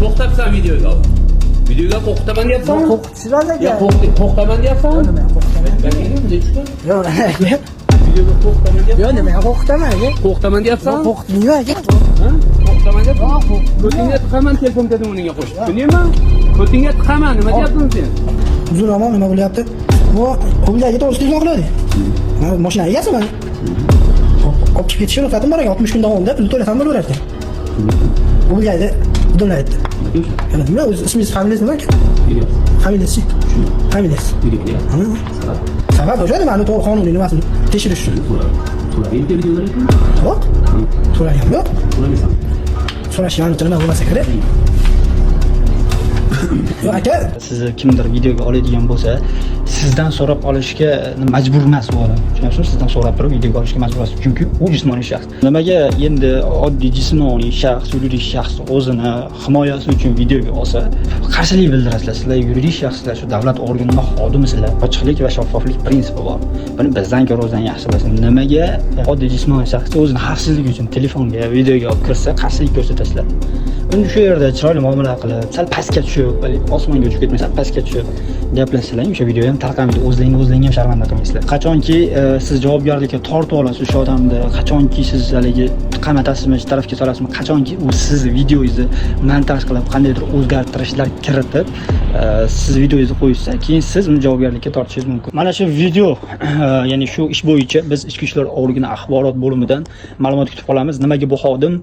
To'xtabsan videoga. Videoga qo'rqitaman deyapsanmi? Qo'rqitishlar aka. Ya, qo'rqitaman deyapsanmi? Nima qo'rqitaman? Yo'q, Yo'q aka. videoga qo'rqitaman deyapsan. Yo'q, nima qo'rqitaman aka? Qo'rqitaman deyapsan? Qo'rqitmayman aka. Ha? Qo'rqitaman deyapsan? Ko'tingga tiqaman telefon dedim uningga qo'shib. Tushundingmi? Ko'tingga tiqaman, nima deyapsan sen? Uzr, omon, nima bo'lyapti? Bu Qo'lga to'g'ri telefon qiladi. Man mashina egasiman. Olib chiqib ketishga ruxsatim bor ekan, 60 kun davomida pulni to'lasam bo'laverar ekan. Qo'lga Abdulla aytdi. Nima, o'zi ismingiz, familiyangiz nima aka? Familiyasi? Familiyasi. Ha. Sabab o'sha, nimani to'g'ri, qonuniy nimasini tekshirish uchun. Yo'q. So'raganim yo'q. So'rash manimcha nima bo'lmasa kerak. Yo'q aka, Sizni kimdir videoga oladigan bo'lsa, sizdan so'rab olishga majbur emas u odam, tushunyapsizmi? Sizdan so'rab turib videoga olishga majbur emas, chunki u jismoniy shaxs. Nimaga endi oddiy jismoniy shaxs, yuridik shaxs o'zini himoyasi uchun videoga olsa, qarshilik bildirasizlar? Sizlar yuridik shaxslar, shu davlat organini xodimisizlar. Ochiqlik va shaffoflik prinsipi bor, buni bizdan ko'ra o'zidan yaxshi bilasiz. Nimaga oddiy jismoniy shaxs o'zini xavfsizligi uchun telefonga videoga olib kirsa, qarshilik ko'rsatasizlar? Endi shu yerda chiroyli muomala qilib, sal pastga tushib, haligi osmonga uchib ketmay, sal pastga tushib gaplashsalar, o'sha video ham tarqamaydi. O'zlaringni o'zlaringni ham sharmanda qilmaysizlar. Qachonki siz javobgarlikka tortib olasiz o'sha odamni, qachonki siz haligi qamatasizmi, shu tarafga solasizmi, qachonki u sizni videongizni montaj qilib, qandaydir o'zgartirishlar kiritib, siz videongizni qo'yishsa, keyin siz uni javobgarlikka tortishingiz mumkin. Mana shu video, ya'ni shu ish bo'yicha biz ichki ishlar organi axborot bo'limidan ma'lumot kutib qolamiz. Nimaga bu xodim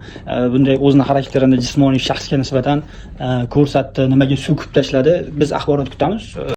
bunday o'zini xarakterini jismoniy shaxsga nisbatan ko'rsatdi, nimaga so'kib tashladi? Biz axborot kutamiz.